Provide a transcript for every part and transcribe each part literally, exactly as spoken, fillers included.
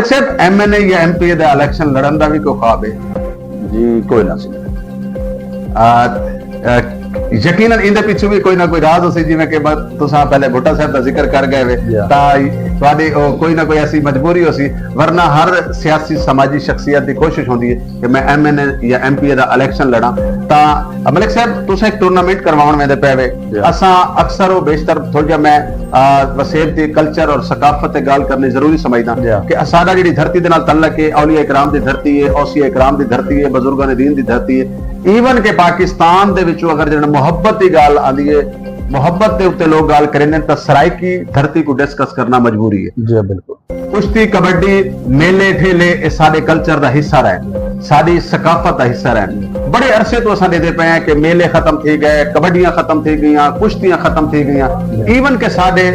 صرف M N اے یا M P اے دا الیکشن لڑن دا وی کوئی خواب ہے؟ جی کوئی نہ سی۔ یقیناً ایندے پچھوں بھی کوئی نہ کوئی راز ہوسی، جویں کہ تساں پہلے بھٹہ صاحب دا ذکر کر گئے وے، تاں تہاڈی کوئی نہ کوئی ایسی مجبوری ہوسی، ورنہ ہر سیاسی سماجی شخصیت دی کوشش ہوندی ہے کہ میں ایم این اے یا ایم پی اے دا الیکشن لڑاں۔ تاں ملک صاحب، تساں ایک ٹورنامنٹ کرواون ویندے پے وے، اساں اکثر و بیشتر تھوڑا جہا میں وسیب دی کلچر اور ثقافت تے گال کرنی ضروری سمجھدا کہ ساڈا جڑی دھرتی دے نال تعلق ہے، اولیاء اکرام دی دھرتی ہے، اوصیاء اکرام دی دھرتی ہے، بزرگان دین دی دھرتی ہے۔ ایون کہ پاکستان دے وچوں اگر جڑا محبت دی گال آندی ہے، محبت دے اتے لوگ گال کریندے تاں سرائیکی دھرتی کو ڈسکس کرنا مجبوری ہے۔ جی بالکل۔ کشتی، کبڈی، میلے ٹھیلے، اے ساڈے کلچر دا حصہ رہن، ساڈی ثقافت دا حصہ رہن۔ بڑے عرصے تو اساں ڈیدے پے ہیں کہ میلے ختم تھی گئے، کبڈیاں ختم تھی گئیاں، کشتیاں ختم تھی گئیاں۔ ایون کہ ساڈے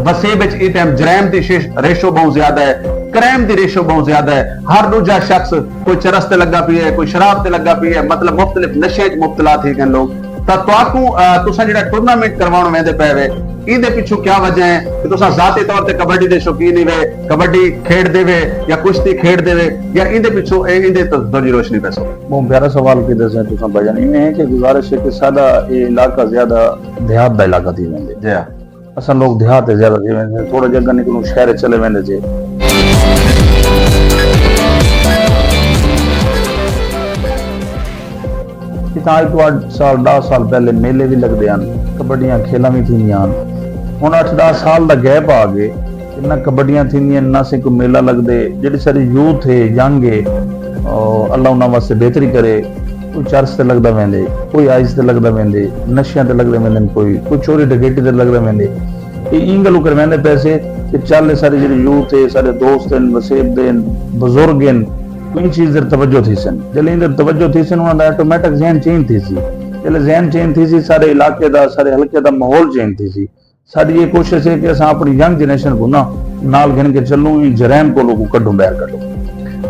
وسیب وچ ایں ٹائم جرائم دی ریشو بہت زیادہ ہے، کرائم دی ریشو بہت زیادہ ہے۔ ہر دوجا شخص کوئی چرس تے لگا پی ہے، کوئی شراب تے لگا پی ہے، مطلب مختلف نشے وچ مبتلا تھی گئے لوگ۔ تاں تہاکوں تساں جڑا ٹورنامنٹ کرواون ویندے پے وے، ایندے پچھوں کیا وجہ ہے کہ تساں ذاتی طور تے کبڈی دے شوقین ہی وے، کبڈی کھیڈ دے وے یا کشتی کھیڈ دے وے، یا ایندے پچھوں اے ایندے تے تہاڈی روشنی پیسو؟ بہت پیارا سوال کیتے سائیں تساں بھائی جان۔ ایویں ہے کہ گزارش ہے کہ ساڈا اے علاقہ زیادہ دیہات دا علاقہ تھی ویندے۔ جی ہاں۔ اساں لوگ دیہات تے زیادہ تھی ویندے، تھوڑا جہا اگے نکلوں شہر چلے ویندے جے۔ اتھاں اج توں اٹھ سال، ݙاہ سال پہلے میلے وی لڳدے ہن، کبڈیاں کھیلاں وی تھیندیاں ہن۔ ہݨ اٹھ ݙاہ سال دا گیپ آ ڳئے کہ نہ کبڈیاں تھیندیاں، نہ سے کوئی میلہ لڳدے۔ جیڑھی ساݙی یوتھ ہے، ینگ ہے، اللہ انہاں واسطے بہتری کرے۔ کوئی چرس تے لڳدا ویندے، کوئی آئس تے لڳدا ویندے، نشیاں تے لڳدے ویندے، کوئی کوئی چوری ڈکیٹی تے لڳدا ویندے۔ اے ایں گلوں کرویندے پئے سے کہ چل اے ساݙی جیڑھی یوتھ ہے، ساݙے دوست ہن، وسیب دے ہن، بزرگ ہن، کوئی ایں چیز در توجہ تھیسن۔ جلے ایں در توجہ تھیسن، انہاں دا آٹومیٹک ذہن چینج تھیسی۔ جلے ذہن چینج تھیسی، ساݙے علاقے دا، ساݙے حلقے دا ماحول چینج تھیسی۔ ساݙی اے کوشش ہے کہ اساں اپݨی ینگ جنریشن کوں نہ نال گھن کے چلوں، ایں جرائم کولوں کوں کڈھوں، ٻاہر کڈھوں۔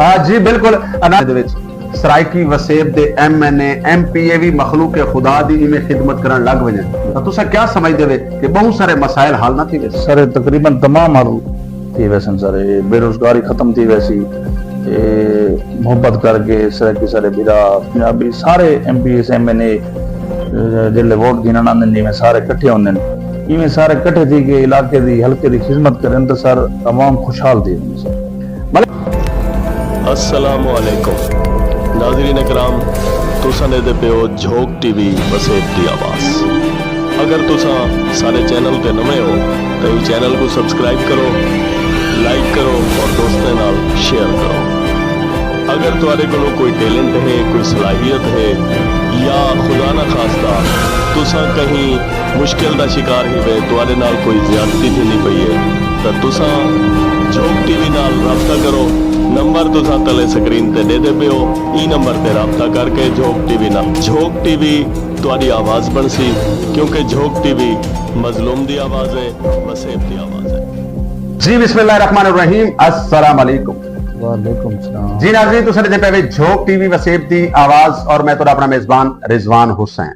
ہاں جی بالکل۔ اناج دے وچ سرائیکی وسیب دے ایم این اے، ایم پی اے وی مخلوق خدا دی ایویں خدمت کرݨ لڳ ونڄن تاں تساں کیا سمجھدے وے کہ ٻہوں سارے مسائل حل نہ تھی ویسن؟ سر تقریبا تمام حل تھی ویسن سر۔ اے بے روزگاری ختم تھی ویسی، اے محبت کر کے سرائیکی سارے بھرا پنجابی سارے M P S M N A جیلے ووٹ گھنݨ آندن جیویں سارے کٹھے ہوندن ایویں سارے کٹھے تھی کے علاقے دی حلقے دی خدمت کرن تاں سر عوام خوشحال تھی ویندی سر۔ السلام علیکم ناظرین کرام، تساں ݙیہدے پیو جھوک ٹی وی وسیب دی آواز۔ اگر تساں ساݙے چینل تے نویں ہو تاں ایں چینل کوں سبسکرائب کرو، لائک کرو اور دوستیں نال شیئر کرو۔ اگر تہاݙے کولوں کوئی ٹیلنٹ ہے، کوئی صلاحیت ہے یا خدا نہ خواستہ تساں کہیں مشکل دا شکار ہیوے، تہاݙے نال کوئی زیادتی تھیندی پئی ہے تاں تساں جھوک ٹی وی نال رابطہ کرو۔ نمبر تساں تلے سکرین تے ݙیہدے پیو، ایں نمبر تے رابطہ کر کے جھوک ٹی وی نال جھوک ٹی وی تہاݙی آواز بݨسی، کیونکہ جھوک ٹی وی مظلوم دی آواز ہے، وسیب دی آواز ہے۔ جی بسم اللہ الرحمن الرحیم، السلام علیکم۔ وعلیکم السلام۔ جی ناظرین، تساں ݙیہدے پئے وے جھوک ٹی وی وسیب دی آواز اور میں تہاݙا اپݨا میزبان رضوان حسین۔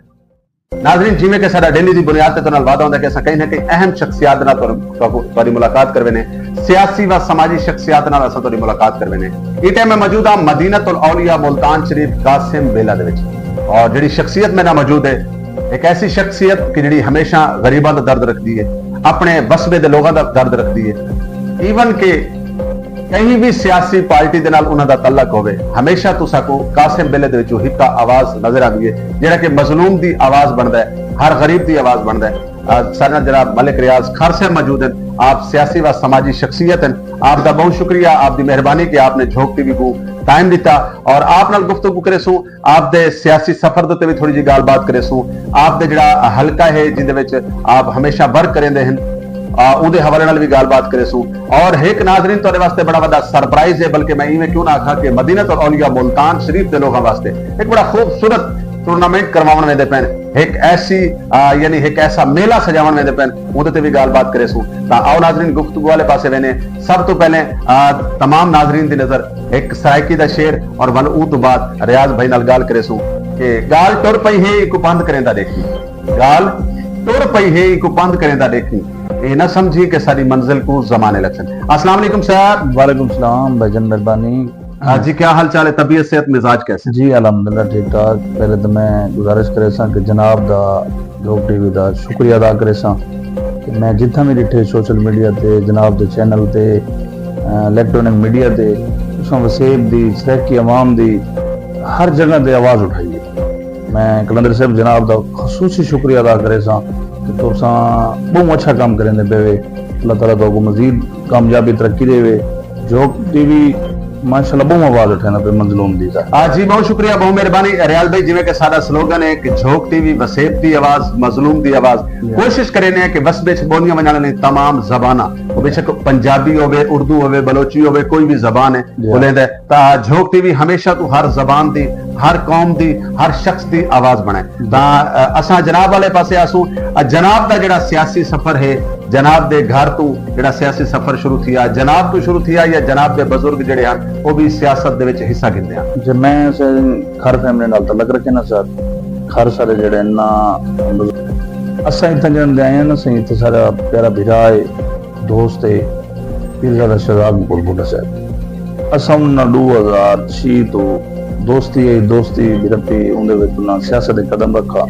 ناظرین، جیویں کہ ساݙا ڈیلی دی بنیاد تے تہاݙے نال وعدہ ہوندا کہ اساں کہیں نہ کہیں اہم شخصیات دے نال تہاݙے، تہاݙی ملاقات کرویندے، سیاسی و سماجی شخصیات دے نال اساں تہاݙی ملاقات کرویندے۔ ایں ٹائم میں موجود ہاں مدینۃ الاولیاء ملتان شریف قاسم ویلا دے وچ، اور جڑی شخصیت میݙے نال موجود ہے، ہک ایسی شخصیت کہ جڑی ہمیشہ غریباں دا درد رکھدی ہے، اپݨے وسبے دے لوگاں دا درد رکھدی ہے، ایون کہ کہیں وی سیاسی پارٹی دے نال انہاں دا تعلق ہووے، ہمیشہ تساں کوں قاسم ویلا دے وچوں ہکا آواز نظر آندی ہے، جیڑھا کہ مظلوم دی آواز بݨدا ہے، ہر غریب دی آواز بݨدا ہے۔ ساݙے نال جناب ملک ریاض کھر صاحب موجود ہن، آپ سیاسی و سماجی شخصیت ہن، آپ دا ٻہوں شکریہ، آپ دی مہربانی کہ آپ نے جھوک ٹی وی کوں ٹائم ݙتا اور آپ نال گفتگو کریسوں۔ آپ دے سیاسی سفر دے اتے وی تھوڑی جی گالھ بات کریسوں۔ آپ دے جڑا حلقہ ہے جیندے وچ آپ ہمیشہ ورک کریندے ہن، اوندے حوالے نال وی گالھ بات کریسوں۔ اور ہک ناظرین تہاݙے واسطے بڑا وݙا سرپرائز ہے، بلکہ میں ایویں کیوں نہ آکھاں کہ مدینۃ الاولیاء ملتان شریف دے لوگاں واسطے ہک بڑا خوبصورت ٹورنامنٹ کرواوݨ ویندے پئن، ہک ایسی یعنی ہک ایسا میلہ سجاوݨ ویندے پئن، اوندے تے وی گالھ بات کریسوں۔ تاں آؤ ناظرین گفتگو والے پاسے ویندے۔ سب توں پہلے تمام ناظرین دی نظر ہک سرائیکی دا شعر اور ول اوں توں بعد ریاض بھائی نال گالھ کریسوں کہ گالھ ٹر پئی ہے ایکوں پندھ کریندا ݙیکھیں، گالھ ٹر پئی ہے ایکوں پندھ کریندا ݙیکھیں، اے نہ سمجھی کہ ساڈی منزل کوں زمانے لگسن۔ السلام علیکم سر۔ وعلیکم السلام بھائی جان، مہربانی۔ آ، جی، کیا حال چال ہے؟ طبیعت، صحت، مزاج کیسے؟ جی الحمدللہ ٹھیک ٹھاک۔ پہلے تو میں گزارش کریساں کہ جناب دا، جھوک ٹی وی دا شکریہ ادا کریساں کہ میں جتھاں بھی ڈٹھے سوشل میڈیا تے، جناب دے چینل تے، الیکٹرانک میڈیا تے، تساں وسیب دی، سرائیکی عوام دی ہر جگہ تے آواز اٹھائی ہے۔ میں قلندر صاحب جناب دا خصوصی شکریہ ادا کریساں کہ تساں بہوں اچھا کم کریندے پئے وے۔ اللہ تعالیٰ تہاکوں مزید کامیابی، ترقی ڈیوے۔ جھوک ٹی وی ماشاءاللہ بہوں آواز اٹھیندا پئے مظلوم دی۔ آ، جی، بہوں شکریہ، بہوں مہربانی ریاض بھائی۔ جیویں کہ ساڈا سلوگن ہے کہ جھوک ٹی وی وسیب دی آواز، مظلوم دی آواز۔ جی۔ کوشش کریندے ہیں کہ وسبے اچ بولیاں ونجݨ آلیاں تمام زباناں، او بے شک پنجابی ہووے، اردو ہووے، بلوچی ہووے، کوئی بھی زبان ہے، جی۔ بولیندا ہے، تاں جھوک ٹی وی ہمیشہ توں ہر زبان دی، ہر قوم دی، ہر شخص دی آواز بݨے۔ تاں، آ، اساں جناب والے پاسے آسوں۔ آ، جناب دا جڑا سیاسی سفر ہے، جناب دے گھر توں جڑا سیاسی سفر شروع تھیا، جناب توں شروع تھیا یا جناب دے بزرگ جڑے ہن، او بھی سیاست دے وچ حصہ گھندے ہن؟ جی، میں سر کھر فیملی نال تعلق رکھے نا سر۔ کھر سارے جڑے نا بزرگ، اساں اتھاں جڑن دے آئے ہیں نا سائیں، اتھاں سارا پیارا بھرا ہے، دوست ہے، پیرزادہ شہزاد مقبول بھٹہ صاحب۔ اساں انہاں نال ݙو ہزار چھی توں دوستی ہے، دوستی بھرپی، اوندے وچ انہاں سیاست دے قدم رکھا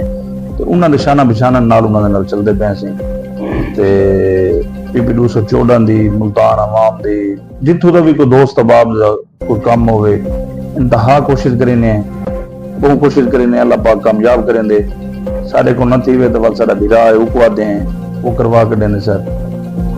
تے انہاں دے شانہ بشانہ نال، انہاں دے نال چلدے پئے سیں۔ تے پی پی ݙو سو چوݙاں دی، ملتان عوام دی، جتھوں دا وی کوئی دوست احباب دا کوئی کم ہووے، انتہا کوشش کرینے ہیں، بہوں کوشش کرینے ہیں، اللہ پاک کامیاب کریندے۔ ساڈے کوں نہ تھیوے تاں ول ساڈا بھرا ہے، اوکوں آدھے ہیں، او کروا کے ݙیندے سر۔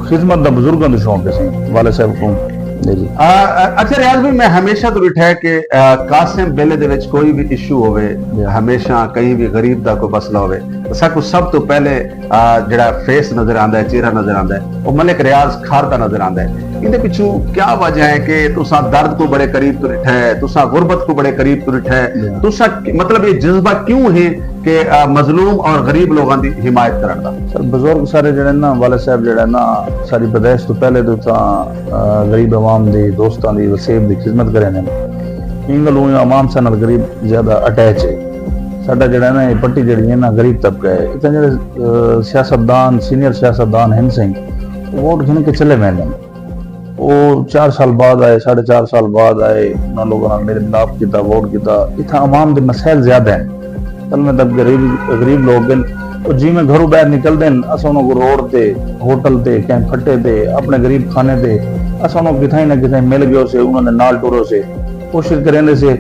خدمت دا بزرگاں دا شوق ہے سائیں، والد صاحب کوں۔ جی، جی۔ آ، آ، اچھا ریاض بھائی، میں ہمیشہ تو ݙٹھا ہے کہ، آ، قاسم بیلے دے وچ کوئی بھی ایشو ہووے، جی۔ ہمیشہ کہیں بھی غریب دا کوئی مسئلہ ہووے، تاں ساکوں سب تو پہلے آ، جڑا فیس نظر آندا ہے، چہرہ نظر آندا ہے، او ملک ریاض کھار دا نظر آندا ہے۔ ایندے پچھوں کیا وجہ ہے کہ تساں درد کوں بڑے قریب توں ݙٹھا ہے، تساں غربت کوں بڑے قریب توں ݙٹھا ہے، جی۔ تساں کی-، مطلب، یہ جذبہ کیوں ہے کہ، آ، مظلوم اور غریب لوگاں دی حمایت کرݨ دا؟ سر، بزرگ سارے جڑے نا، والد صاحب جڑے نا، ساری پیدائش توں پہلے توں تاں، آ، غریب عوام دی، دوستاں دی، وسیب دی خدمت کریندے۔ ایں ڳالھوں عوام ساݙے نال غریب زیادہ اٹیچ ہے۔ ساݙا جڑا ہے نا، یہ پٹی جڑی ہے نا، غریب طبقہ ہے۔ اتھاں جڑے، آ، سیاستدان، سینئر سیاستدان ہن سائیں، ووٹ گھن کے چلے ویندے۔ او چار سال بعد آئے، ساڑھے چار سال بعد آئے، انہاں لوگاں نال میل ملاپ کیتا، ووٹ کیتا۔ اتھاں عوام دے مسائل زیادہ ہیں۔ اصل میں طبقے غریب، غریب لوگ ہیں۔ او جیویں گھروں باہر نکلدے ہیں، اساں انہاں کوں روڈ تے، ہوٹل تے، کہیں پھٹے تے، اپݨے غریب خانے تے، اساں انہاں کوں کتھائیں نہ کتھائیں مل ڳئے ہوسے، انہاں دے نال ٹرے ہوسے۔ کوشش کریندے سے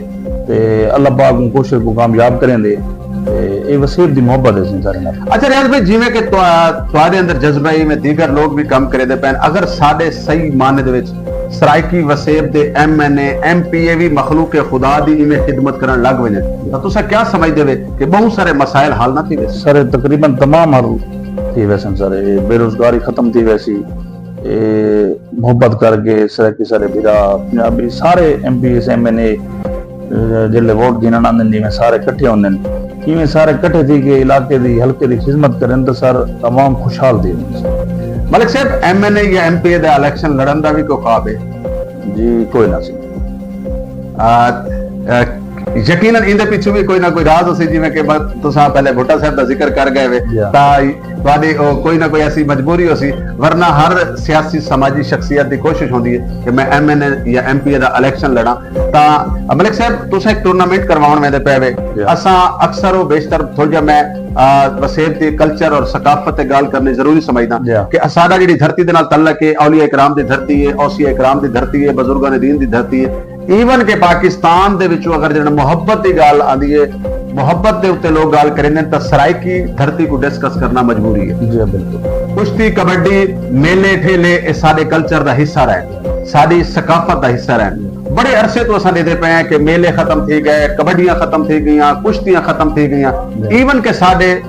تے اللہ پاک اوں کوشش کوں کامیاب کریندے۔ تے اے وسیب دی محبت ہے سائیں سارے نال۔ اچھا ریاض بھائی، جیویں کہ تہا-، تہاݙے اندر جذبہ ہے، ایویں دیگر لوگ بھی کم کریندے پئن، اگر ساݙے صحیح معنی دے وچ سرائیکی وسیب دے ایم این اے، ایم پی اے وی مخلوق خدا دی ایویں خدمت کرݨ لڳ ونڄن، تاں تساں کیا سمجھدے وے کہ ٻہوں سارے مسائل حل نہ تھی ویسن؟ سر، تقریباً تمام حل تھی ویسن سر۔ اے بے روزگاری ختم تھی ویسی، اے محبت کر کے سرائیکی سارے بھرا، پنجابی، سارے M P S, M N A, A, جیلے ووٹ گھنݨ آندن، جیویں سارے کٹھے ہوندن، ایویں سارے کٹھے تھی کے علاقے دی، حلقے دی خدمت کرن تاں سر عوام خوشحال تھی ویندی۔ ملک صاحب، ایم این اے یا ایم پی اے دا الیکشن لڑݨ دا وی کوئی خواب ہے؟ جی، کوئی نہ سی۔ آ، آ، یقیناً ایندے پچھوں وی کوئی نہ کوئی راز ہوسی، جیویں کہ بس تساں پہلے بھٹہ صاحب دا ذکر کر گئے وے، جی۔ تاں تہاݙی او کوئی نہ کوئی ایسی مجبوری ہوسی، ورنہ ہر سیاسی سماجی شخصیت دی کوشش ہوندی ہے کہ میں ایم این اے یا ایم پی اے دا الیکشن لڑاں۔ تاں ملک صاحب، تساں ایک ٹورنامنٹ کرواوݨ ویندے پئے وے۔ جی۔ اساں اکثر و بیشتر تھوڑا جہا میں، آ، وسیب دی کلچر اور ثقافت تے ڳالھ کرݨی ضروری سمجھداں، جی۔ کہ اساݙا جڑی دھرتی دے نال تعلق ہے، اولیاء کرام دی دھرتی ہے، اوصیاء کرام دی دھرتی ہے، بزرگان دین دی دھرتی ہے۔ ایون کہ پاکستان دے وچوں اگر جنہاں محبت دی ڳالھ آندی ہے، محبت دے اتے لوگ ڳالھ کریندے ہن، تاں سرائیکی دھرتی کوں ڈسکس کرݨا مجبوری ہے۔ جی، بالکل۔ کشتی، کبڈی، میلے ٹھیلے، اے ساݙے کلچر دا حصہ رہے، ساݙی ثقافت دا حصہ رہے۔ بڑے عرصے توں اساں ݙیہدے پئے ہیں کہ میلے ختم تھی ڳئے، کبڈیاں ختم تھی ڳئیاں، کشتیاں ختم تھی ڳئیاں۔ جی۔ ایون کہ ساݙے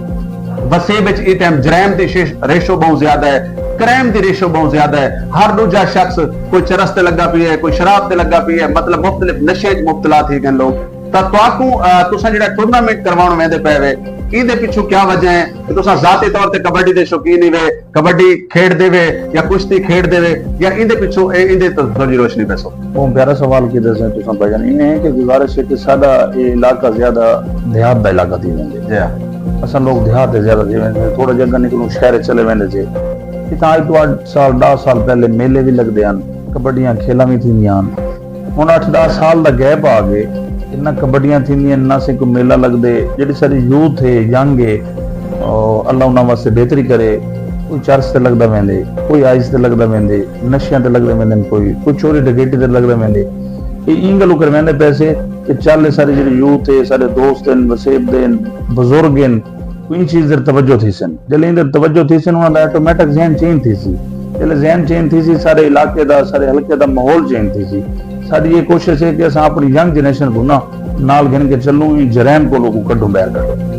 وسیب وچ ایں ٹائم جرائم دی شیش-، ریشو ٻہوں زیادہ ہے، کرائم دی ریشو ٻہوں زیادہ ہے۔ ہر ݙوجھا شخص کوئی چرس تے لڳا پیا ہے، کوئی شراب تے لڳا پیا ہے، مطلب مختلف نشے وچ مبتلا تھی ڳئے لوگ۔ تاں تہاکوں، آ، تساں جڑا ٹورنامنٹ کرواوݨ ویندے پئے وے، ایندے پچھوں کیا وجہ ہے کہ تساں ذاتی طور تے کبڈی دے شوقین ہی وے، کبڈی کھیݙدے وے یا کشتی کھیݙدے وے، یا ایندے پچھوں اے، ایندے تے تھوڑی روشنی پیسو؟ ٻہوں پیارا سوال کیتے سئیں تساں بھائی جان۔ ایویں ہے کہ گزارش ہے کہ ساݙا اے علاقہ زیادہ دیہات دا علاقہ تھی ویندے۔ جی ہاں۔ اساں لوگ دیہات دے زیادہ تھی ویندے، تھوڑا جہا اڳاں نکلوں شہر چلے ویندے جے۔ اتھاں اڄ توں اٹھ سال، ݙاہ سال پہلے میلے وی لڳدے ہن، کبڈیاں کھیلاں وی تھیندیاں ہن۔ ہݨ اٹھ ݙاہ سال دا گیپ آ ڳئے، نہ کبڈیاں تھیندیاں، نہ سی کوئی میلہ لڳدے۔ جیڑھی ساری یوتھ ہے، ینگ ہے، او اللہ انہاں واسطے بہتری کرے۔ کوئی چرس تے لڳدا ویندے، کوئی آئس تے لڳدا ویندے، نشیاں تے لڳدے ویندے، کوئی کوئی چوری ڈکیٹی تے لڳدا ویندے۔ اے ایں گلوں کرویندے پیسے کہ چل اے ساری جیڑھی یوتھ ہے، سارے دوست ہن، وسیب دے ہن، بزرگ ہن، کوئی ایں چیز تے توجہ تھیسن۔ جلے ایں تے توجہ تھیسن، انہاں دا آٹومیٹک ذہن چینج تھیسی۔ جلے ذہن چینج تھیسی، سارے علاقے دا، سارے حلقے دا ماحول چینج تھیسی۔ ساݙی اے کوشش ہے کہ اساں اپݨی ینگ جنریشن کوں نہ نال گھن کے چلوں، ایں جرائم کوں لوکوں کڈھوں، ٻاہر کڈھوں۔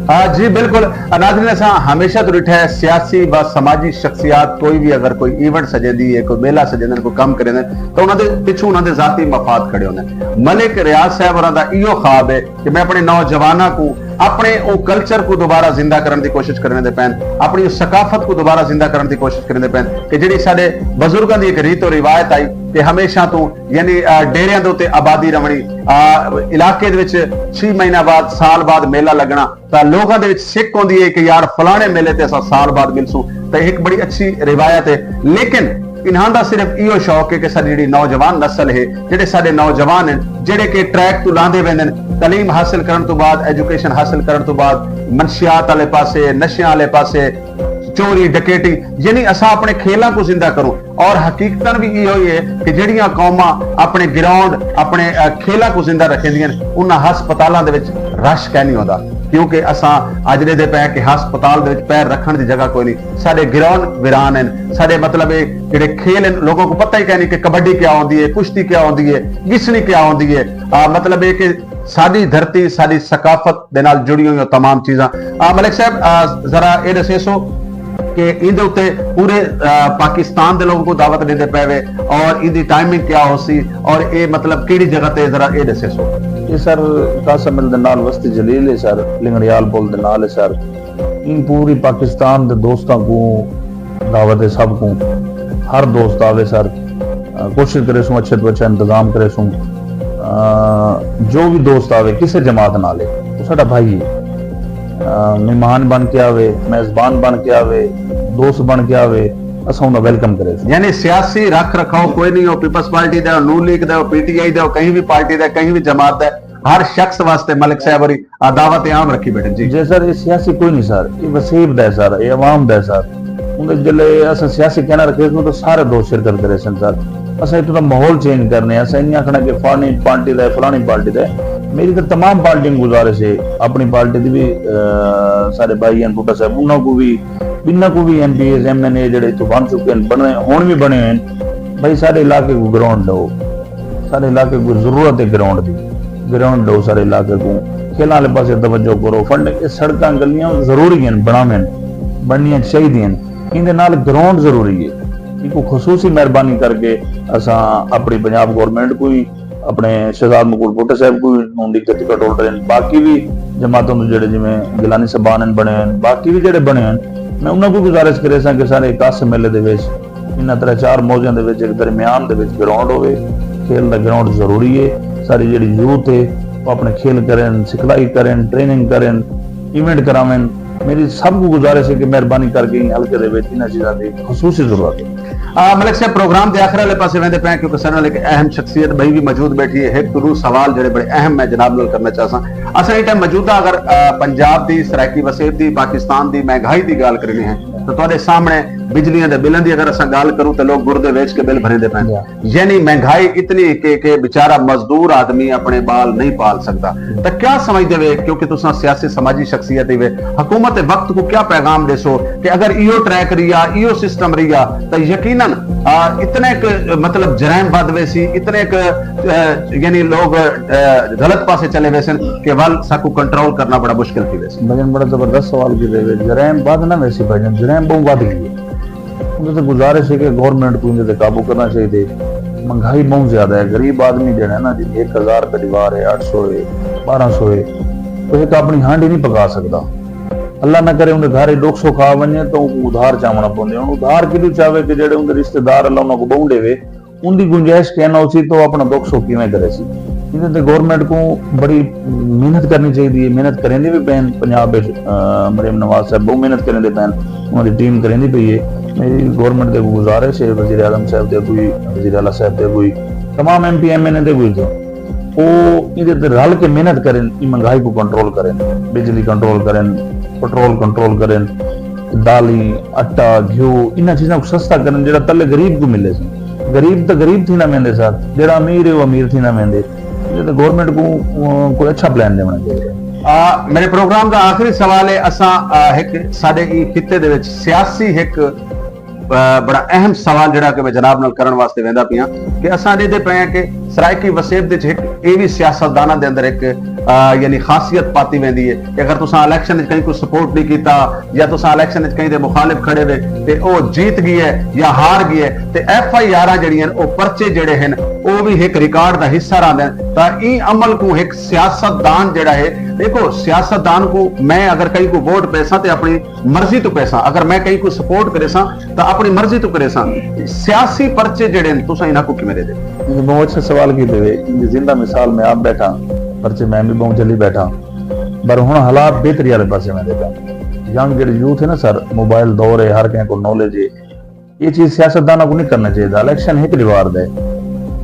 ہاں جی، بالکل۔ ناظرین، اساں ہمیشہ تو ݙٹھا ہے، سیاسی و سماجی شخصیات کوئی بھی اگر کوئی ایونٹ سجیندی ہے، کوئی میلہ سجیندن، کوئی کم کریندن، تو انہاں دے پچھوں انہاں دے ذاتی مفاد کھڑے ہوندے۔ ملک ریاض صاحب ہوراں دا ایہو خواب ہے کہ میں اپݨے نوجواناں کوں اپݨے او کلچر کوں دوبارہ زندہ کرݨ دی کوشش کریندے پئن، اپݨی او ثقافت کوں دوبارہ زندہ کرݨ دی کوشش کریندے پئن کہ جیڑھی ساݙے بزرگاں دی ہک ریت و روایت آئی کہ ہمیشہ توں، یعنی، آ، ڈیریاں دے اتے آبادی رہݨی، آ، علاقے دے وچ چھی مہینہ بعد، سال بعد میلہ لڳݨا، تاں لوکاں دے وچ سک ہوندی ہے کہ یار فلاݨے میلے تے اساں سال بعد ملسوں، تاں ہک بڑی اچھی روایت ہے۔ لیکن انہاں دا صرف ایہو شوق ہے کہ ساݙی جیڑھی نوجوان نسل ہے، جیڑھے ساݙے نوجوان ہن، جیڑھے کہ ٹریک توں لاہندے ویندن، تعلیم حاصل کرݨ توں بعد، ایجوکیشن حاصل کرݨ توں بعد منشیات آلے پاسے، نشیاں آلے پاسے، چوری ڈکیٹی، یعنی اساں اپݨے کھیلاں کوں زندہ کروں۔ اور حقیقتاً وی ایہو ہی ہے کہ جیڑھیاں قوماں اپݨے گراؤنڈ، اپݨے، آ، کھیلاں کوں زندہ رکھیندیاں ہن، انہاں ہسپتالاں دے وچ رش کائنی ہوندا، کیونکہ اساں اڄ ݙیہدے پئے ہیں کہ ہسپتال دے وچ پیر رکھݨ دی جگہ کوئی نہیں۔ ساݙے گراؤنڈ ویران ہن، ساݙے، مطلب، اے جیڑھے کھیل ہن، لوکاں کوں پتہ ہی کائنی کہ کبڈی کیا ہوندی ہے، کشتی کیا ہوندی ہے، ڳسݨی کیا ہوندی ہے۔ آ، مطلب، اے کہ ساݙی دھرتی، ساݙی ثقافت دے نال جڑی ہوئی تمام چیزاں۔ آ، ملک صاحب، آ، ذرا اے ݙسیسو کہ ایندے اتے پورے، آ، پاکستان دے لوگوں کو دعوت ݙیندے پئے وے اور ایندی ٹائمنگ کیا ہوسی اور اے، مطلب، کیڑھی جگہ تے، ذرا اے ݙسیسو۔ اے سر، قاسم مل دے نال وستی جلیل ہے سر، لنگڑیال پل دے نال ہے سر۔ ایں پوری پاکستان دے دوستاں کوں دعوت ہے، سب کوں، ہر دوست آوے سر۔ آ، کوشش کریسوں، اچھے تو اچھا انتظام کریسوں۔ آ، جو بھی دوست آوے، کسے جماعت نال ہے، او ساݙا بھائی ہے۔ آ، مہمان بݨ کے آوے، میزبان بݨ کے آوے، دوست بݨ کے آوے، اساں اوندا ویلکم کریسوں۔ یعنی سیاسی رکھ رکھاؤ کوئی نہیں، او پیپلز پارٹی دا، او نون لیگ دا، او پی ٹی آئی دا، او کہیں بھی پارٹی دا، کہیں بھی جماعت دا، ہر شخص واسطے ملک صاحب ہوری آ دعوت عام رکھی بیٹھے۔ جی۔ جی سر، اے سیاسی کوئی نہیں سر، اے وسیب دا ہے سر، اے عوام دا ہے سر۔ اوں دے جلے اساں سیاسی کہنا رکھیسوں تاں سارے دوست شرکت کریسن سر۔ اساں اتھوں دا ماحول چینج کرنے، اساں ایں آکھݨا کہ فلانی پارٹی دا ہے، فلانی پارٹی دا ہے۔ میری تاں تمام پارٹیاں کوں گزارش ہے، اپݨی پارٹی دی وی، آ، سارے بھائی ہن بھٹو صاحب، انہاں کوں وی، ٻنہاں کوں وی، M P S, M N A جیڑھے اتھوں بݨ چکے ہن، بݨے، ہݨ وی بݨے ہوئے ہن، بھائی ساݙے علاقے کوں گراؤنڈ ݙیو۔ ساݙے علاقے کوں ضرورت ہے گراؤنڈ دی، گراؤنڈ ݙیو ساݙے علاقے کوں، کھیلاں آلے پاسے توجہ کرو، فنڈ، اے سڑکاں گلیاں ضروری ہن، بݨاوݨ، بݨݨیاں چاہیدیاں ہن، ایندے نال گراؤنڈ ضروری ہے۔ ایکوں خصوصی مہربانی کر کے اساں اپݨی پنجاب گورنمنٹ کوں ہی، اپݨے شہزاد مقبول بھٹو صاحب کوں ہی، نون لیگ دے ٹکٹ ہولڈر ہن، باقی وی جماعتاں توں جیڑھے جیویں گیلانی صاحبان ہن بݨے ہن، باقی وی جیڑھے بݨے ہن، میں انہاں کوں گزارش کریساں کہ سارے کس میلے دے وچ انہاں ترے چار موضوعاں دے وچ ہک درمیان دے وچ گراؤنڈ ہووے، کھیل دا گراؤنڈ ضروری ہے، ساݙی جیڑھی یوتھ ہے او اپݨے کھیل کرن، سکھلائی کرن، ٹریننگ کرن، ایونٹ کراون۔ میݙی سب کوں گزارش ہے کہ مہربانی کر کے ایں حلقے دے وچ انہاں چیزاں دی خصوصی ضرورت ہے۔ آ، ملک صاحب، پروگرام دے آخر والے پاسے ویندے پئے ہیں، کیونکہ ساݙے نال ہک اہم شخصیت ٻئی وی موجود بیٹھی ہے، ہک ݙو سوال جیڑھے بڑے اہم میں جناب نال کرݨا چاہساں۔ اساں ایں ٹائم موجودہ اگر، آ، پنجاب دی، سرائیکی وسیب دی، پاکستان دی مہنگائی دی ڳالھ کرݨی ہے، تاں تہاݙے سامݨے بجلیاں دے بلاں دی اگر اساں ڳالھ کروں تاں لوک گردے ویچ کے بل بھریندے پئن۔ یعنی مہنگائی اتنی کہ، کہ بیچارہ مزدور آدمی اپݨے ٻال نہیں پال سڳدا۔ تاں کیا سمجھدے وے، کیونکہ تساں سیاسی سماجی شخصیت ہی وے، حکومت وقت کوں کیا پیغام ݙیسو کہ اگر ایہو ٹریک رہیا، ایہو سسٹم رہیا تاں یقیناً، آ، اتنے ک، مطلب، جرائم ودھ ویسی، اتنے ک، آ، یعنی لوگ، آ، غلط پاسے چلے ویسن کہ ول ساکوں کنٹرول کرݨا بڑا مشکل تھی ویسی۔ بھائی جان، بڑا زبردست سوال کیتے وے۔ جرائم ودھ نہ ویسی بھائی جان، جرائم ٻہوں ودھ ڳئی ہے۔ اوں تے گزارش ہے کہ گورنمنٹ کوں ایندے تے قابو کرݨا چاہیدے۔ مہنگائی ٻہوں زیادہ ہے، غریب آدمی جیڑھا ہے نا جی، ہک ہزار روپے دی وار ہے، اٹھ سو ہے، ٻارہاں سو ہے، او ہک اپݨی ہانڈی نہیں پکا سڳدا۔ اللہ نہ کرے اوندے گھر ݙکھ سکھ آ ونڄے تاں اوکوں ادھار چاوݨا پوندے۔ ہݨ ادھار کیݙوں چاوے کہ جیڑھے اوندے رشتہ دار اللہ انہاں کوں ٻہوں ݙیوے، اوندی گنجائش کائنی ہوسی تاں او اپݨا ݙکھ سکھ کیویں کریسی؟ ایندے تے گورنمنٹ کوں بڑی محنت کرنی چاہیدی ہے، محنت کریندے وی پئن۔ پنجاب وچ مریم نواز صاحب بہوں محنت کریندے پئن، انہاں دی ٹیم کریندی پئی ہے۔ میری گورنمنٹ دے گزارش ہے، وزیر اعظم صاحب دے اگوں، وزیر اعلیٰ صاحب دے اگوں، تمام ایم پی ایم این اے دے اگوں، او ایندے تے رل کے محنت کرن، ایں مہنگائی کوں کنٹرول کرن، بجلی کنٹرول کرن، پٹرول کنٹرول کرن، دالیں، اٹا، گھیو، انہاں چیزاں کوں سستا کرن جیڑھا تلے غریب کوں ملے سی۔ غریب تاں غریب تھیندا ویندے سر، جیڑھا امیر ہے او امیر تھیندا ویندے۔ ایندے تے گورنمنٹ کوں کوئی اچھا پلان ݙیوݨا چاہیدا۔ میرے پروگرام دا آخری سوال ہے، اساں ہک ساݙے ایں خطے دے وچ سیاسی ہک بڑا اہم سوال جیڑھا کہ میں جناب نال کرݨ واسطے ویندا پیاں کہ اساں ݙیہدے پئے ہیں کہ سرائیکی وسیب دے وچ ہک اے وی سیاستداناں دے اندر ہک یعنی خاصیت پاتی ویندی ہے کہ اگر تساں الیکشن وچ کہیں کوں سپورٹ نہیں کیتا یا تساں الیکشن وچ کہیں دے مخالف کھڑے وے تے او جیت ڳئے یا ہار ڳئے تے ایف آئی آراں جیڑھیاں ہن او پرچے جیڑھے ہن او وی ہک ریکارڈ دا حصہ رہندے ہن۔ تاں ایں عمل کوں ہک سیاستدان جیڑھا ہے، ݙیکھو سیاستدان کوں میں اگر کہیں کوں ووٹ پیساں تے اپݨی مرضی توں پیساں، اگر میں کہیں کوں سپورٹ کریساں تاں اپݨی مرضی توں کریساں۔ سیاسی پرچے جیڑھے ہن تساں انہاں کوں کیویں ݙیہدے؟ ایندے بہوں اچھے سوال کیتے وے۔ ایندی زندہ مثال میں آپ بیٹھاں، پرچے میں وی بہوں جھلی بیٹھاں، پر ہݨ حالات بہتری آلے پاسے ویندے پئن۔ ینگ جیڑھے یوتھ ہے نا سر، موبائل دور ہے، ہر کہیں کوں نالج ہے۔ اے چیز سیاستداناں کوں نہیں کرݨا چاہیدا۔ الیکشن ہک ݙیہاڑ دا ہے،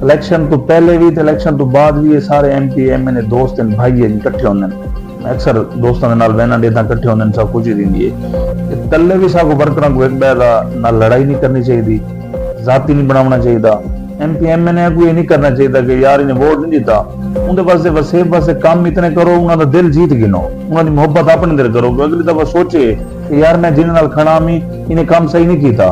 الیکشن توں پہلے وی تے الیکشن توں بعد وی اے سارے ایم پی ایم این اے دوست ہن، بھائی ہن، کٹھے ہوندے ہن۔ میں اکثر دوستاں دے نال ویناں ݙیہداں، کٹھے ہوندے ہن، سب خوشی تھیندی ہے۔ تے تلے وی ساکوں ورکراں کوں ہک ٻئے دا نال لڑائی نہیں کرݨی چاہیدی، ذاتی نہیں بݨاوݨا چاہیدا۔ ایم پی ایم این اے کوں اے نہیں کرݨا چاہیدا کہ یار انہیں ووٹ نہیں ݙتا، اوندے واسطے وسیب واسطے کم اتنے کرو، انہاں دا دل جیت گھنو، انہاں دی محبت اپݨے اندر کرو، کہ اگلی دفعہ سوچے کہ یار میں جنہاں نال کھڑا ہاں انہیں کم صحیح نہیں کیتا،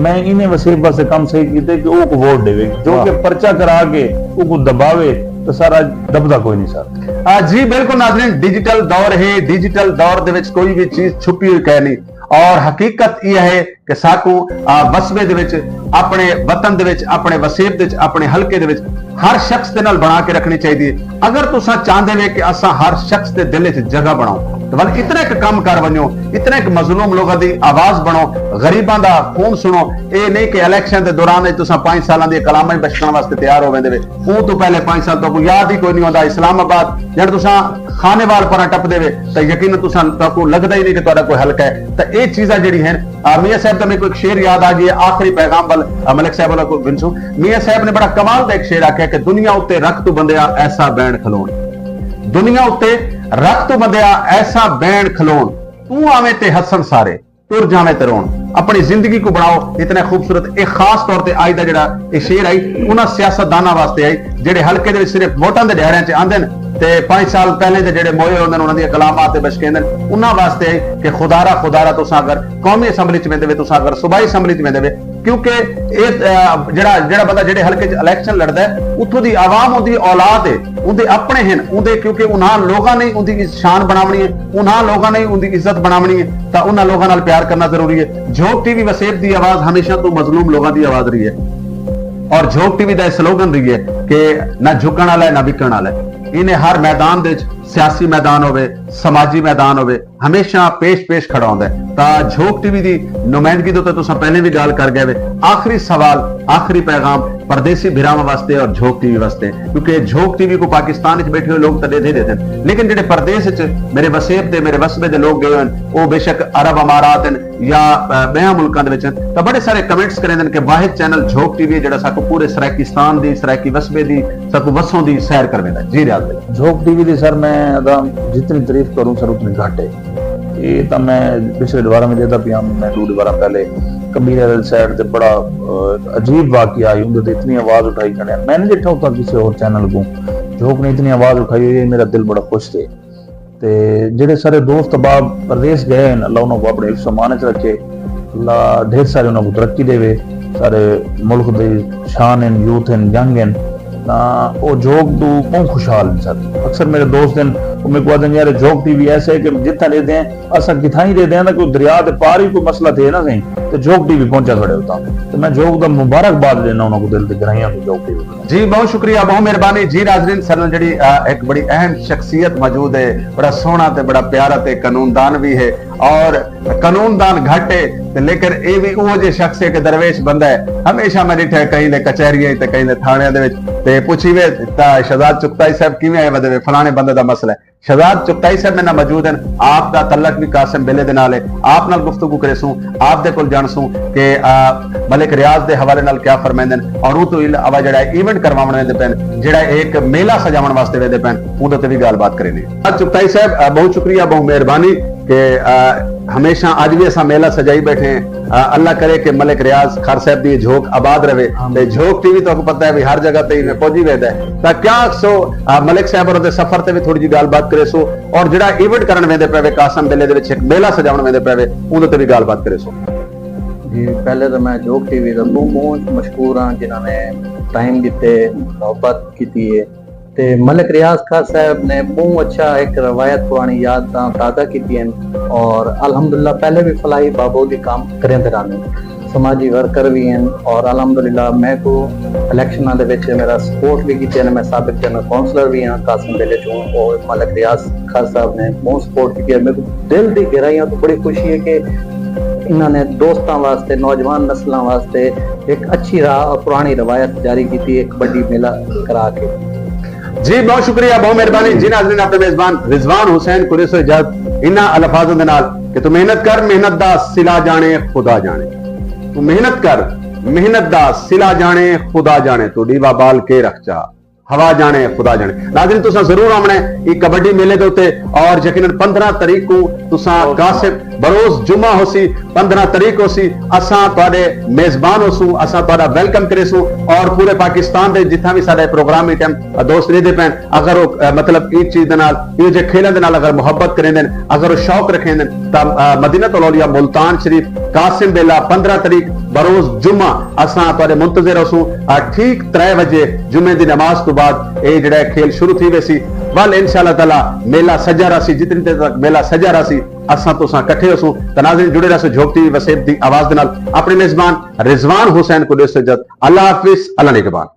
میں انہیں وسیب واسطے کم صحیح کیتے کہ اوکوں ووٹ ݙیوے، جو کہ پرچہ کرا کے اوکوں دباوے تاں سر اڄ دبدا کوئی نہیں سر۔ جی بالکل ناظرین، ڈیجیٹل دور ہے، ڈیجیٹل دور دے وچ کوئی وی چیز چھپی ہوئی کائنی، اور حقیقت ایہا ہے کہ ساکوں وسبے دے وچ، اپݨے وطن دے وچ، اپݨے وسیب دے وچ، اپݨے حلقے دے وچ ہر شخص دے نال بݨا کے رکھݨی چاہیدی ہے۔ اگر تساں چاہندے وے کہ اساں ہر شخص دے دل وچ جگہ بݨاؤں تاں ول اتنا ہک کم کر ونڄو، اتنا ہک مظلوم لوکاں دی آواز بݨو، غریباں دا خون سݨو۔ اے نہیں کہ الیکشن دے دوران وچ تساں پنج سالاں دی کلاماں ہی بشکݨ واسطے تیار ہو ویندے وے۔ اوں توں پہلے پنج سال تہاکوں یاد ہی کوئی نہیں ہوندا۔ اسلام آباد جݙ تساں خانیوال پراں ٹپدے وے تاں یقینا تساں تہاکوں لڳدا ہی نہیں کہ تہاݙا کوئی حلقہ ہے۔ تاں اے چیزاں جیڑھی ہن، میاں صاحب دا میکوں ہک شعر یاد آ ڳیا، آخری پیغام ول ملک صاحب والا کو گھنسوں۔ میاں صاحب نے بڑا کمال دا ہک شعر آکھیا کہ دنیا اتے رکھ توں بندیا ایسا بین کھلوݨ، دنیا اتے رکھ توں بندیا ایسا بین کھلوݨ، توں آویں تے ہسݨ سارے، ٹر جاویں تے روݨ۔ اپݨی زندگی کوں بݨاؤ اتنا خوبصورت۔ اے خاص طور تے آئی دا جڑا اے شعر آئی انہاں سیاست داناں واسطے آئی جڑے حلقے دے وچ صرف ووٹاں دے ڈھیڑیاں چ آندن تے پنج سال پہلے دے جڑے موئے ہوندن انہاں دیاں کلامات تے بشکیندن، انہاں واسطے آئی کہ خدارا خدارا تساں اگر قومی اسمبلی چ ویندے وے، تساں اگر صوبائی اسمبلی چ ویندے وے، کیونکہ اے جڑا جڑا بندہ جڑے حلقے چ الیکشن لڑدا ہے اتھوں دی عوام اوندی اولاد ہے، اوندے اپنے ہن، اوندے کیونکہ انہاں لوگاں نے اوندی شان بناونی ہے، انہاں لوگاں نے اوندی عزت بناونی ہے، تاں انہاں لوگاں نال پیار کرنا ضروری ہے۔ جھوک ٹی وی وسیب دی آواز ہمیشہ توں مظلوم لوگاں دی آواز رہی ہے اور جھوک ٹی وی دا اے سلوگن رہی ہے کہ نہ جھکن والا ہے نہ وکن والا ہے۔ انہیں ہر میدان دے وچ، سیاسی میدان ہووے، سماجی میدان ہووے، ہمیشہ پیش پیش کھڑا ہوندا ہے۔ تاں جھوک ٹی وی دی نمائندگی دے تے تساں پہلے بھی گال کر گئے وے۔ آخری سوال، آخری پیغام پردیسی بھراواں واسطے اور جھوک ٹی وی واسطے، کیونکہ جھوک ٹی وی کو پاکستان وچ بیٹھے ہوئے لوگ تاں ݙیدھے ݙیدھن، لیکن جڑے پردیس وچ میرے وسیب دے، میرے وسبے دے لوگ گئے ہوئے ہن، او بے شک عرب امارات ہن یا ٻیاں ملکاں دے وچ ہن، تاں بڑے سارے کمنٹس کریندن کہ واحد چینل جھوک ٹی وی ہے جڑا ساکو پورے سرائیکستان دی، سرائیکی وسبے دی، ساکو وسوں دی سیر کرویندا۔ جی ریاض بھائی۔ جھوک ٹی وی دی سر میں ادا جتنی تعریف کروں سر اتنی گھٹ ہے۔ اے تاں میں پچھلے دیواراں وچ ݙیہدا پیاں، میں ݙو دیواراں پہلے کبیر علی سائیڈ تے بڑا عجیب واقعہ آئی، اوندے تے اتنی آواز اٹھائی کھڑے ہیں۔ میں نہیں ݙٹھا اتھاں کسے ہور چینل کوں جھوک نے اتنی آواز اٹھائی ہوئی ہے، میرا دل بڑا خوش تھے۔ تے جڑے سارے دوست احباب پردیس گئے ہیں، اللہ انہاں کو اپنے حفظ و امان وچ رکھے، اللہ ڈھیر سارے انہاں کو ترقی دے، سارے ملک دے شان ہیں، یوتھ ہیں، ینگ ہیں، تاں او جھوک توں بہوں خوشحال ہیں سر۔ اکثر میرے دوست ہیں، او میکوں آہدن یار جھوک ٹی وی ایسے ہے کہ جتھاں ݙیہدے ہیں اساں کتھائیں ݙیہدے ہیں تاں کوئی دریا دے پار ہی کوئی مسئلہ تھے نہ سہی تے جھوک ٹی وی پہنچا کھڑے اتھاں۔ تے میں جھوک دا مبارکباد ݙینا انہاں کو دل دی گہرائیاں توں جھوک ٹی وی۔ جی بہت شکریہ، بہت مہربانی۔ جی ناظرین سر جڑی ہک بڑی اہم شخصیت موجود ہے، بڑا سوہنا تے بڑا پیارا تے قانون دان بھی ہے اور قانون دان گھٹ ہے تے لیکن اے وی اوہو جے شخص ہے کہ درویش بندہ ہے، ہمیشہ میں ڈٹھا ہے کہیں دے کچہریاں تے کہیں دے تھاݨیاں دے وچ تے پچھی وے تاں شہزاد چغتائی صاحب کیویں آئے ودے وے، فلانے بندے دا مسئلہ ہے۔ شہزاد چغتائی صاحب میرے نال موجود ہیں، آپ دا تعلق بھی قاسم بیلے دے نال ہے، آپ نال گفتگو کریسوں، آپ دے کول جانسوں کہ آ، ملک ریاض دے حوالے نال کیا فرمیندن اور اوں توں علاوہ جڑا ایونٹ کرواون ویندے پن، جڑا ایک میلہ سجاون واسطے ویندے پن، اوں دے تے بھی گال بات کرینے۔ شہزاد چغتائی صاحب، آ، بہت شکریہ، بہت مہربانی کہ آ، ہمیشہ اج بھی اساں میلہ سجائی بیٹھے ہیں۔ آ، اللہ کرے کہ ملک ریاض خر صاحب دی جھوک آباد رہے۔ تے جھوک ٹی وی تہاکوں پتہ ہے بھی ہر جگہ تے ایویں پہنچی ویندا ہے۔ تاں کیا آکھسو، آ، ملک صاحب اور دے سفر تے بھی تھوڑی جی گال بات کریسو اور جڑا ایونٹ کرن ویندے پے وے قاسم بیلے دے وچ ایک میلہ سجاون ویندے پے وے، اوں تے بھی گال بات کریسو۔ جی، پہلے تو میں جھوک ٹی وی دا بہت بہت مشکور ہاں جنہاں نے ٹائم دیتے، محبت کیتی ہے۔ تے ملک ریاض خر صاحب نے بہت اچھا ایک روایت پرانی یاد تاں تازہ کیتی ہیں، اور الحمدللہ پہلے بھی فلاحی بابو دی کام کریندے رہنے، سماجی ورکر بھی ہیں، اور الحمدللہ میں کو الیکشناں دے وچ میرا سپورٹ بھی کیتے ہیں۔ میں سابق جنرل کونسلر بھی ہاں قاسم بیلے چوں، اور ملک ریاض خر صاحب نے بہت سپورٹ کیتی ہے۔ میرے کو دل دی گہرائیاں تو بڑی خوشی ہے کہ انہاں نے دوستاں واسطے، نوجوان نسلاں واسطے ایک اچھی راہ اور پرانی روایت جاری کیتی، ایک بڑی میلہ کرا کے۔ جی، بہت شکریہ، بہت مہربانی۔ جی ناظرین، اپنے میزبان رضوان حسین قدس سر اجازت انہاں الفاظاں دے نال کہ تو محنت کر، محنت دا صلہ جانے خدا جانے۔ تو محنت کر، محنت دا صلہ جانے خدا جانے، تو ڈیوا بال کے رکھ چا، ہوا جانے خدا جانے۔ ناظرین، تساں ضرور آونا ہے اے کبڈی میلے دے اتے، اور یقیناً پندرہ تاریخ کو تساں قاسم، بروز جمعہ ہوسی، پندرہ تاریخ ہوسی، اساں تہاڈے میزبان ہوسوں، اساں تہاڈا ویلکم کریسوں، اور پورے پاکستان دے جتھاں بھی ساڈے پروگرام اے ٹائم دوست رہندے پین، اگر وہ، اہ، مطلب ایں چیز دے نال، ایں جے کھیلاں دے نال اگر محبت کریندن، اگر وہ شوق رکھیندن، تاں، اہ، مدینۃ الاولیاء ملتان شریف قاسم بیلہ پندرہ تاریخ بروز جمعہ اساں تہاڈے منتظر ہوسوں۔ اہ، ٹھیک ترے وجے جمعے دی نماز تو بعد اے جڑا ہے کھیل شروع تھی ویسی۔ ول انشاءاللہ تعالی میلہ سجا رہسی، جتنی دیر تک میلہ سجا رہسی اساں تساں کٹھے ہوسوں۔ تاں ناظرین، جڑے رہسو جھوک ٹی وی وسیب دی آواز دے نال۔ اپنے میزبان رضوان حسین کو ڈیسو اجازت۔ اللہ حافظ، اللہ نگہبان۔